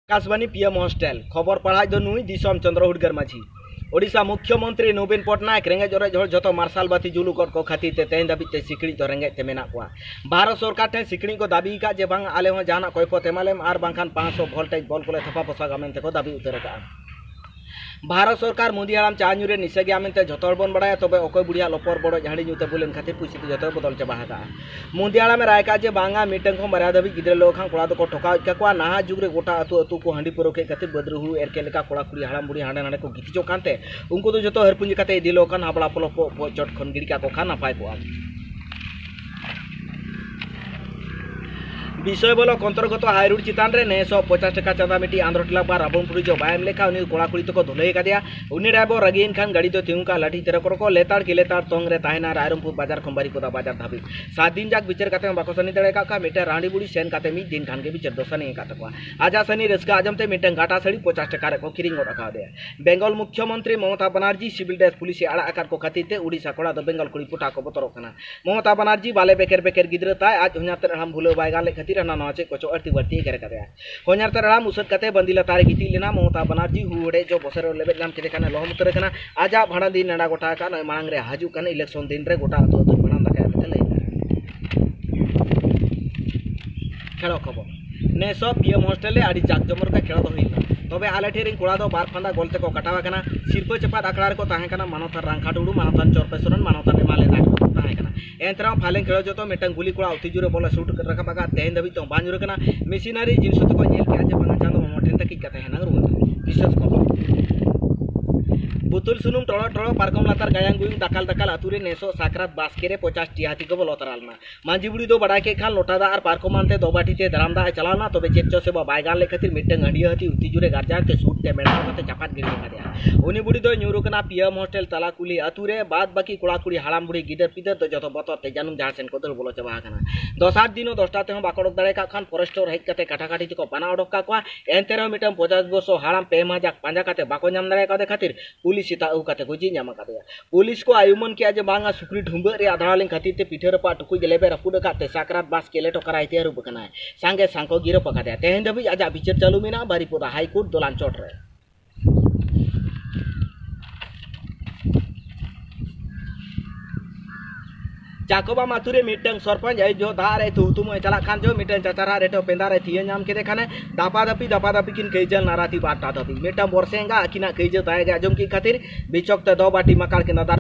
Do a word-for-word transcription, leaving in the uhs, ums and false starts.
ᱟᱠᱟᱥᱵᱟᱱᱤ ᱯᱤᱭᱮᱢ hostel ᱠᱷᱚᱵᱚᱨ ᱯᱟᱲᱦᱟᱣᱤᱡ ᱫᱚ ᱱᱩᱭ ᱫᱤᱥᱚᱢ ᱪᱚᱸᱫᱽᱨᱚ ᱦᱩᱰᱜᱟᱹᱨ ᱢᱟᱹᱡᱷᱤ᱾ ᱳᱰᱤᱥᱟ ᱢᱩᱠᱷᱭᱚ ᱢᱚᱱᱛᱨᱤ ᱱᱚᱵᱤᱱ ᱯᱚᱴᱱᱟᱭᱮᱠ ᱨᱮᱸᱜᱮᱡ ᱚᱨᱮᱡ ᱦᱚᱲ ᱡᱷᱚᱛᱚ ᱢᱟᱨᱥᱟᱞ ᱵᱟᱹᱛᱤ ᱡᱩᱞᱩ ᱜᱚᱫ ᱠᱚ ᱠᱷᱟᱹᱛᱤᱨ ᱛᱮ ᱛᱮᱦᱮᱧ ᱫᱷᱟᱹᱵᱤᱡ ᱛᱮ ᱥᱤᱠᱲᱤᱡ ᱫᱚ ᱨᱮᱸᱜᱮᱡ ᱛᱮ ᱢᱮᱱᱟᱜ ᱠᱚᱣᱟ᱾ ᱵᱷᱟᱨᱚᱛ ᱥᱚᱨᱠᱟᱨ ᱴᱷᱮᱱ ᱥᱤᱠᱲᱤᱡ ᱠᱚ ᱫᱟᱹᱵᱤ ᱟᱠᱟᱫ ᱡᱮ ᱵᱟᱝ ᱟᱞᱮ ᱦᱚᱸ ᱡᱟᱦᱟᱱᱟᱜ ᱠᱚᱭᱯᱚᱛ ᱮᱢᱟᱞᱮᱢ ᱟᱨ ᱵᱟᱝᱠᱷᱟᱱ ᱯᱟᱸᱪᱥᱚ ᱵᱷᱳᱞᱴᱮᱡᱽ ᱵᱚᱞ ᱠᱚᱞᱮ ᱛᱷᱟᱯᱟ ᱯᱚᱥᱟᱜᱟ ᱢᱮᱱᱛᱮ ᱠᱚ ᱫᱟᱹᱵᱤ ᱩᱛᱟᱹᱨ ᱟᱠᱟᱫᱼᱟ᱾ ᱵᱷᱟᱨᱚᱛ ᱥᱚᱨᱠᱟᱨ ᱢᱩᱫᱤ ᱦᱟᱲᱟᱢ ᱪᱟ ᱧᱩ ᱨᱮ ᱱᱤᱥᱟᱹ ᱜᱮᱭᱟ ᱢᱮᱱᱛᱮ ᱡᱷᱚᱛᱚ ᱦᱚᱲ ᱵᱚᱱ ᱵᱟᱲᱟᱭᱟ, ᱛᱚᱵᱮ ᱚᱠᱚᱭ ᱵᱩᱲᱦᱤᱭᱟᱜ ᱞᱚᱯᱚᱨ ᱵᱚᱲᱚᱡ ᱦᱟᱺᱰᱤ ᱧᱩ ᱛᱮ ᱵᱩᱞ ᱮᱱ ᱠᱷᱟᱹᱛᱤᱨ ᱯᱩᱭᱥᱟᱹ ᱫᱚ ᱡᱷᱚᱛᱚᱭ ᱵᱚᱫᱚᱞ ᱪᱟᱵᱟ ᱟᱠᱟᱫᱼᱟ᱾ ᱢᱩᱫᱤ ᱦᱟᱲᱟᱢᱮ ᱨᱟᱭ ᱠᱟᱜᱼᱟ ᱡᱮ ᱵᱟᱝᱟ, ᱢᱤᱫᱴᱟᱝ ᱠᱷᱚᱱ ᱵᱟᱨᱭᱟ ᱫᱷᱟᱹᱵᱤᱡ ᱜᱤᱫᱽᱨᱟᱹ ᱞᱟᱹᱣ ᱠᱷᱟᱱ ᱠᱚᱲᱟ ᱫᱚᱠᱚ ᱴᱷᱚᱠᱟᱣᱮᱫ ᱠᱟᱠᱚᱣᱟ᱾ ᱱᱟᱦᱟᱜ ᱡᱩᱜᱽ ᱨᱮ ᱜᱚᱴᱟ ᱟᱹᱛᱩ ᱟᱹᱛᱩ ᱠᱚ ᱦᱟᱺᱰᱤ ᱯᱟᱹᱣᱨᱟᱹ ᱠᱷᱮᱡ ᱠᱷᱟᱹᱛᱤᱨ ᱵᱟᱹᱫᱽ ᱨᱮ ᱦᱩᱲᱩ ᱮᱨ ᱠᱮᱫ ᱞᱮᱠᱟ ᱠᱚᱲᱟ ᱠᱩᱲᱤ ᱦᱟᱲᱟᱢ ᱵᱩᱲᱦᱤ ᱦᱟᱸᱰᱮ ᱱᱟᱰᱮ ᱠᱚ ᱜᱤᱛᱤᱡᱚᱜ ᱠᱟᱱᱛᱮ ᱩᱱᱠᱩ ᱫᱚ ᱡᱷᱚᱛᱚ ᱦᱟᱹᱨᱯᱩᱸᱡ ᱠᱟᱛᱮ ᱤᱫᱤ ᱞᱟᱹᱣ ᱠᱷᱟᱱ ᱦᱟᱵᱲᱟ ᱯᱚᱞᱚ ᱯᱚᱜ ᱯᱚᱜ ᱪᱚᱴ ᱠᱷᱚᱱ ᱜᱤᱰᱤ ᱠᱟᱠᱚ ᱠᱷᱟᱱ ᱱᱟᱯᱟᱭ ᱠᱚᱜᱼᱟ᱾ ᱵᱤᱥᱚᱭ ᱵᱚᱞᱚᱠ ᱚᱱᱛᱚᱨᱜᱚᱛᱚ ᱦᱟᱭᱨᱳᱰ ᱪᱮᱛᱟᱱ ᱨᱮ ᱱᱮᱥᱚᱜ ᱯᱚᱧᱪᱟᱥ ᱴᱟᱠᱟ ᱪᱟᱸᱫᱟ ᱢᱤᱫᱴᱤᱡ ᱟᱸᱫᱷᱨᱚ ᱴᱤᱞᱟ ᱵᱟ ᱨᱟᱵᱚᱱ ᱯᱩᱨᱤ ᱡᱚ ᱵᱟᱭ ᱮᱢ ᱞᱮᱠᱷᱟᱱ ᱩᱱᱤ ᱠᱚᱲᱟ ᱠᱩᱲᱤ ᱛᱮᱠᱚ ᱫᱷᱩᱞᱟᱹᱭ ᱟᱠᱟᱫᱮᱭᱟ᱾ ᱩᱱᱤ ᱰᱨᱟᱭᱵᱚᱨ ᱨᱟᱹᱜᱤᱭᱮᱱ ᱠᱷᱟᱱ ᱜᱟᱹᱰᱤ ᱫᱚ ᱛᱤᱸᱜᱩ ᱠᱟᱜ ᱞᱟᱹᱴᱷᱤ ᱛᱮᱨᱚ ᱠᱚᱨᱚ ᱠᱚ ᱞᱮᱛᱟᱲ ᱠᱮ ᱞᱮᱛᱟᱲ ᱛᱚᱝ ᱨᱮ ᱛᱟᱦᱮᱱᱟ ᱨᱟᱭᱨᱚᱝᱯᱩᱨ ᱵᱟᱡᱟᱨ ᱠᱷᱚᱱ ᱵᱟᱹᱨᱤᱯᱚᱫᱟ ᱵᱟᱡᱟᱨ ᱫᱷᱟᱹᱵᱤᱡ᱾ ᱥᱟᱛ ᱫᱤᱱ ᱡᱟᱠ ᱵᱤᱪᱟᱹᱨ ᱠᱟᱛᱮ ᱦᱚᱸ ᱵᱟᱠᱚ ᱥᱟᱹᱱᱤ ᱫᱟᱲᱮ ᱟᱠᱟᱫ ᱠᱚᱣᱟ᱾ ᱢᱤᱫᱴᱟᱝ ᱨᱟᱺᱰᱤ ᱵᱩᱲᱤ ᱥᱮᱱ ᱠᱟᱛᱮ ᱢᱤᱫ ᱫᱤᱱ ᱠᱷᱟᱱ ᱜᱮ ᱵᱤᱪᱟᱹᱨ ᱫᱚ ᱥᱟᱹᱱᱤ ᱟᱠᱟᱫ ᱛᱟᱠᱚᱣᱟ᱾ ᱟᱡᱟᱜ ᱥᱟᱹᱱᱤ ᱨᱟᱹᱥᱠᱟᱹ ᱟᱸᱡᱚᱢ ᱛᱮ ᱢᱤᱫᱴᱟᱝ ᱜᱟᱴᱟ ᱥᱟᱹᱲᱤ ᱯᱚᱧᱪᱟᱥ ᱴᱟᱠᱟ ᱨᱮᱠᱚ ᱠᱤᱨᱤᱧ ᱜᱚᱫ ᱟᱠᱟᱣᱫᱮᱭᱟ᱾ ᱵᱮᱝᱜᱚᱞ ᱢᱩᱠᱷᱭᱚᱢᱚᱱᱛᱨᱤ ᱢᱚᱢᱚᱛᱟ ᱵᱟᱱᱟᱨᱡᱤ ᱥᱤᱵᱤᱞ ᱰᱨᱮᱥ ᱯᱩᱞᱤᱥ ᱮ ᱟᱲᱟᱜ ᱟᱠᱟᱫ ᱠᱚ ᱠᱷᱟᱹᱛᱤᱨ ᱛᱮ ᱩᱰᱤᱥᱟ ᱠᱚᱲᱟ ᱫᱚ ᱵᱮᱝᱜᱚᱞ ᱠᱩᱲᱤ ᱯᱚᱴᱟ ᱠᱚ ᱵᱚᱛᱚᱨᱚᱜ ᱠᱟᱱᱟ᱾ ᱢᱚᱢᱚᱛᱟ ᱵᱟᱱᱟᱨᱡᱤ ᱵᱟᱞᱮ ᱵᱮᱠᱮᱨ ᱵᱮᱠᱮᱨ ᱜᱤᱫᱽᱨᱟᱹ ᱛᱟᱭ ᱟᱡ ᱦᱚᱧᱦᱟᱨ ᱛᱮᱫ ᱦᱟᱲᱟᱢ ᱵᱷᱩᱞᱟᱹᱣ ᱵᱟᱭ ᱜᱟᱱ ᱞᱮᱫ ᱠᱷᱟᱹᱛᱤᱨ ᱦᱟᱱᱟ ᱱᱟᱣᱟ ᱪᱮᱫ ᱠᱚᱪᱚ ᱟᱹᱲᱛᱤ ᱵᱟᱹᱲᱛᱤ ᱮᱜᱮᱨ ᱟᱠᱟᱫᱮᱭᱟ᱾ ᱦᱚᱧᱦᱟᱨ ᱛᱮᱫ ᱦᱟᱲᱟᱢ ᱩᱥᱟᱹᱫ ᱠᱟᱛᱮ ᱵᱟᱸᱫᱤ ᱞᱟᱛᱟᱨ ᱨᱮ ᱜᱤᱛᱤᱡ ᱞᱮᱱᱟ᱾ ᱢᱚᱢᱚᱛᱟ ᱵᱟᱱᱟᱨᱡᱤ ᱦᱩ ᱦᱚᱲᱮᱡ ᱡᱚ ᱵᱚᱥᱮᱨ ᱨᱮ ᱞᱮᱵᱮᱫ ᱧᱟᱢ ᱠᱮᱫᱮ ᱠᱷᱟᱱ ᱞᱚᱦᱚᱢ ᱩᱛᱟᱹᱨ ᱟᱠᱟᱱᱟ᱾ ᱟᱡᱟᱜ ᱵᱷᱟᱸᱰᱟᱱ ᱫᱤᱱ ᱱᱮᱰᱟ ᱜᱚᱴᱟ ᱟᱠᱟᱱ ᱱᱚᱜᱼᱚᱭ ᱢᱟᱲᱟᱝ ᱨᱮ ᱦᱤᱡᱩᱜ ᱠᱟᱱ ᱤᱞᱮᱠᱥᱚᱱ ᱫᱤᱱ ᱨᱮ ᱜᱚᱴᱟ ᱟᱹᱛᱩ ᱟᱹᱛᱩ ᱵᱷᱟᱸᱰᱟᱱ ᱫᱟᱠᱟᱭᱟ ᱢᱮᱱᱛᱮ ᱞᱟᱹᱭ ᱮᱫᱟ᱾ ᱠᱷᱮᱲᱚ ᱠᱷᱚᱵᱚᱨ᱾ ᱱᱮᱥᱚᱜ ᱯᱤᱭᱮᱢ ᱦᱳᱥᱴᱮᱞ ᱨᱮ ᱟᱹᱰᱤ ᱡᱟᱠ ᱡᱚᱢᱚᱠ ᱜᱮ ᱠᱷᱮᱲᱚ ᱫᱚ ᱦᱩᱭ ᱞᱮᱱᱟ᱾ ᱛᱚᱵᱮ ᱟᱞᱮ ᱴᱷᱮᱱ ᱨᱮᱱ ᱠᱚᱲᱟ ᱫᱚ ᱵᱟᱨ ᱯᱷᱟᱸᱫᱟ ᱜᱚᱞ ᱛᱮᱠᱚ ᱠᱟᱴᱟᱣ ᱟᱠᱟᱱᱟ᱾ ᱥᱤᱨᱯᱟᱹ ᱪᱟᱯᱟᱫ ᱟᱠᱷᱲᱟ ᱨᱮᱠᱚ ᱛᱟᱦᱮᱸ ᱠᱟᱱᱟ ᱢᱟᱱᱚᱛᱟᱱ ᱨᱟᱝᱠᱷᱟ ᱴᱩᱰᱩ, ᱢᱟᱱᱚᱛᱟᱱ ᱪᱚᱨᱯᱮ ᱥᱚᱨᱮᱱ, ᱢᱟᱱᱚᱛᱟᱱ ᱮᱢᱟᱞᱮ ᱱᱟᱭ ᱠᱚ ᱛᱟᱦᱮᱸ ᱠᱟᱱᱟ᱾ ᱮᱱᱛᱮ ᱨᱮᱦᱚᱸ ᱯᱷᱟᱭᱞᱮᱱ ᱠᱷᱮᱲᱚ ᱡᱚᱛᱚ ᱢᱤᱫᱴᱟᱝ ᱜᱩᱞᱤ ᱠᱚᱲᱟ ᱩᱛᱤ ᱡᱳᱨᱮ ᱵᱚᱞᱮ ᱥᱩᱴ ᱨᱟᱠᱟᱵ ᱟᱠᱟᱫ ᱛᱮᱦᱮᱧ ᱫᱷᱟᱹᱵᱤᱡ ᱛᱮ ᱵᱟᱝ ᱧᱩᱨ ᱟᱠᱟᱱᱟ᱾ ᱢᱤᱥᱤᱱᱟᱨᱤ ᱡᱤᱱᱤᱥ ᱛᱮᱠᱚ ᱧᱮᱞ ᱠᱮᱜᱼᱟ ᱡᱮ ᱵᱟᱝᱟ ᱪᱟᱸᱫᱚ ᱢᱟᱢᱟ ᱴᱷᱮᱱ ᱛᱟᱹᱠᱤᱡ ᱠᱟᱛᱮ ᱦᱮᱱᱟᱝ ᱨᱩᱣᱟᱹᱲ᱾ ᱵᱤᱥᱮᱥ ᱠᱷᱚᱵᱚᱨ᱾ ᱵᱩᱛᱩᱞ ᱥᱩᱱᱩᱢ ᱴᱚᱲᱚ ᱴᱚᱲᱚ ᱯᱟᱨᱠᱚᱢ ᱞᱟᱛᱟᱨ ᱜᱟᱭᱟᱝ ᱜᱩᱭᱩᱝ ᱫᱟᱠᱟᱞ ᱫᱟᱠᱟᱞ ᱟᱹᱛᱩ ᱨᱮ ᱱᱮᱥᱚᱜ ᱥᱟᱠᱨᱟᱛ ᱵᱟᱥᱠᱮ ᱨᱮ ᱯᱚᱧᱪᱟᱥ ᱴᱤ ᱦᱟᱹᱛᱤ ᱠᱚ ᱵᱚᱞᱚ ᱛᱟᱨᱟ ᱞᱮᱱᱟ᱾ ᱢᱟᱹᱡᱷᱤ ᱵᱩᱲᱦᱤ ᱫᱚ ᱵᱟᱰᱟᱭ ᱠᱮᱫ ᱠᱷᱟᱱ ᱞᱚᱴᱟ ᱫᱟᱜ ᱟᱨ ᱯᱟᱨᱠᱚᱢ ᱟᱱᱛᱮ ᱫᱚ ᱵᱟᱹᱴᱤ ᱛᱮ ᱫᱟᱨᱟᱢ ᱫᱟᱜ ᱮ ᱪᱟᱞᱟᱣ ᱞᱮᱱᱟ, ᱛᱚᱵᱮ ᱪᱮᱫ ᱪᱚ ᱥᱮᱵᱟ ᱵᱟᱭ ᱜᱟᱱ ᱞᱮᱫ ᱠᱷᱟᱹᱛᱤᱨ ᱢᱤᱫᱴᱟᱝ ᱦᱟᱹᱰᱤᱭᱟᱹ ᱦᱟᱹᱛᱤ ᱩᱛᱤ ᱡᱳᱨᱮ ᱜᱟᱨᱡᱟᱣ ᱛᱮ ᱥᱩᱴ ᱛᱮ ᱢᱮᱲᱟᱣ ᱠᱟᱛᱮ ᱪᱟᱯᱟᱫ ᱜᱤᱰᱤ ᱟᱠᱟᱫᱮᱭᱟ᱾ ᱩᱱᱤ ᱵᱩᱲᱦᱤ ᱫᱚᱭ ᱧᱩᱨ ᱟᱠᱟᱱᱟ ᱯᱤᱭᱟᱹᱢ ᱦᱳᱥᱴᱮᱞ ᱛᱟᱞᱟ ᱠᱩᱞᱦᱤ ᱟᱹᱛᱩ ᱨᱮ᱾ ᱵᱟᱫ ᱵᱟᱹᱠᱤ ᱠᱚᱲᱟ ᱠᱩᱲᱤ ᱦᱟᱲᱟᱢ ᱵᱩᱲᱦᱤ ᱜᱤᱫᱟᱹᱨ ᱯᱤᱫᱟᱹᱨ ᱫᱚ ᱡᱚᱛᱚ ᱵᱚᱛᱚᱨ ᱛᱮ ᱡᱟᱹᱱᱩᱢ ᱡᱟᱦᱟᱸ ᱥᱮᱱ ᱠᱚ ᱫᱟᱹᱲ ᱵᱚᱞᱚ ᱪᱟᱵᱟ ᱟᱠᱟᱱᱟ᱾ ᱫᱚᱥᱟᱨ ᱫᱤᱱ ᱦᱚᱸ ᱫᱚᱥᱴᱟ ᱛᱮᱦᱚᱸ ᱵᱟᱠᱚ ᱚᱰᱚᱠ ᱫᱟᱲᱮ ᱟᱠᱟᱫ ᱠᱷᱟᱱ ᱯᱷᱚᱨᱮᱥᱴᱚᱨ ᱦᱮᱡ ᱠᱟᱛᱮ ᱠᱟᱴᱟ ᱠᱟᱴᱤ ᱛᱮᱠᱚ ᱯᱟᱱᱟ ᱚᱰᱚᱠ ᱠᱟᱜ ᱠᱚᱣᱟ᱾ ᱮᱱᱛᱮ ᱨᱮᱦᱚᱸ ᱢᱤᱫᱴᱟᱝ ᱯᱚᱧᱪᱟᱥ ᱵᱚᱨᱥᱚ ᱦᱟᱲᱟᱢ ᱯᱮ ᱢᱟᱦᱟ ᱡᱟᱠ ᱯᱟᱸᱡᱟ ᱠᱟᱛᱮ ᱵᱟᱠᱚ ᱧᱟᱢ ᱫᱟᱲᱮ ᱟᱠᱟᱫᱮ ᱠᱷᱟᱹᱛᱤᱨ ᱯᱩᱞᱤᱥ ᱟᱹᱜᱩ ᱠᱟᱛᱮ ᱜᱚᱡᱮ ᱧᱟᱢ ᱟᱠᱟᱫᱮᱭᱟ᱾ ᱯᱩᱞᱤᱥ ᱠᱚ ᱟᱭᱩᱢᱟᱹᱱ ᱠᱮᱫᱟ ᱡᱮ ᱵᱟᱝᱟ, ᱥᱩᱠᱨᱤ ᱰᱷᱩᱢᱵᱟᱹᱜ ᱨᱮ ᱟᱫᱷᱲᱟ ᱞᱮᱱ ᱠᱷᱟᱹᱛᱤᱨ ᱛᱮ ᱯᱤᱴᱷᱟᱹ ᱨᱟᱯᱟᱜ ᱴᱩᱠᱩᱡ ᱞᱮᱵᱮ ᱨᱟᱹᱯᱩᱫ ᱟᱠᱟᱫ ᱛᱮ ᱥᱟᱠᱨᱟᱛ ᱵᱟᱥᱠᱮ ᱞᱮᱴᱚ ᱠᱟᱨᱟᱭ ᱛᱮ ᱟᱹᱨᱩᱵ ᱟᱠᱟᱱᱟᱭ᱾ ᱥᱟᱸᱜᱮ ᱥᱟᱝ ᱠᱚ ᱜᱤᱨᱟᱹᱯ ᱟᱠᱟᱫᱮᱭᱟ᱾ ᱛᱮᱦᱮᱧ ᱫᱷᱟᱹᱵᱤᱡ ᱟᱡᱟᱜ ᱵᱤᱪᱟᱹᱨ ᱪᱟᱹᱞᱩ ᱢᱮᱱᱟᱜᱼᱟ ᱵᱟᱨᱤᱯᱚᱫᱟ ᱦᱟᱭ ᱠᱳᱨᱴ ᱫᱚᱞᱟᱱ ᱪᱚᱴ ᱨᱮ᱾ ᱪᱟᱠᱚᱵᱟᱢ ᱟᱹᱛᱩ ᱨᱮ ᱢᱤᱫᱴᱟᱝ ᱥᱚᱨᱯᱚᱧᱪ ᱟᱹᱭᱩᱵ ᱡᱚᱦᱚᱜ ᱫᱟᱜ ᱨᱮ ᱛᱩ ᱦᱩᱛᱩᱢᱚᱜ ᱮ ᱪᱟᱞᱟᱜ ᱠᱷᱟᱱ ᱡᱚ ᱢᱤᱫᱴᱟᱝ ᱪᱟᱪᱟᱨᱦᱟᱜ ᱨᱮᱴᱚ ᱯᱮᱸᱫᱟ ᱨᱮ ᱛᱷᱤᱭᱟᱹ ᱧᱟᱢ ᱠᱮᱫᱮ ᱠᱷᱟᱱᱮ ᱫᱟᱯᱟ ᱫᱟᱯᱤ ᱫᱟᱯᱟ ᱫᱟᱯᱤ ᱠᱤᱱ ᱠᱟᱹᱭᱡᱟᱹ ᱱᱟᱨᱟ ᱛᱤ ᱵᱟᱨ ᱴᱟ ᱫᱷᱟᱹᱵᱤᱡ᱾ ᱢᱤᱫᱴᱟᱝ ᱵᱚᱨᱥᱮ ᱮᱸᱜᱟ ᱟᱹᱠᱤᱱᱟᱜ ᱠᱟᱹᱭᱡᱟᱹ ᱫᱟᱭᱟ ᱜᱮ ᱟᱸᱡᱚᱢ ᱠᱮᱫ ᱠᱷᱟᱹᱛᱤᱨ ᱵᱤᱪᱚᱠ ᱛᱮ ᱫᱚ ᱵᱟᱹᱴᱤ ᱢᱟᱠᱟᱲ ᱠᱤᱱ ᱟᱫᱟᱨ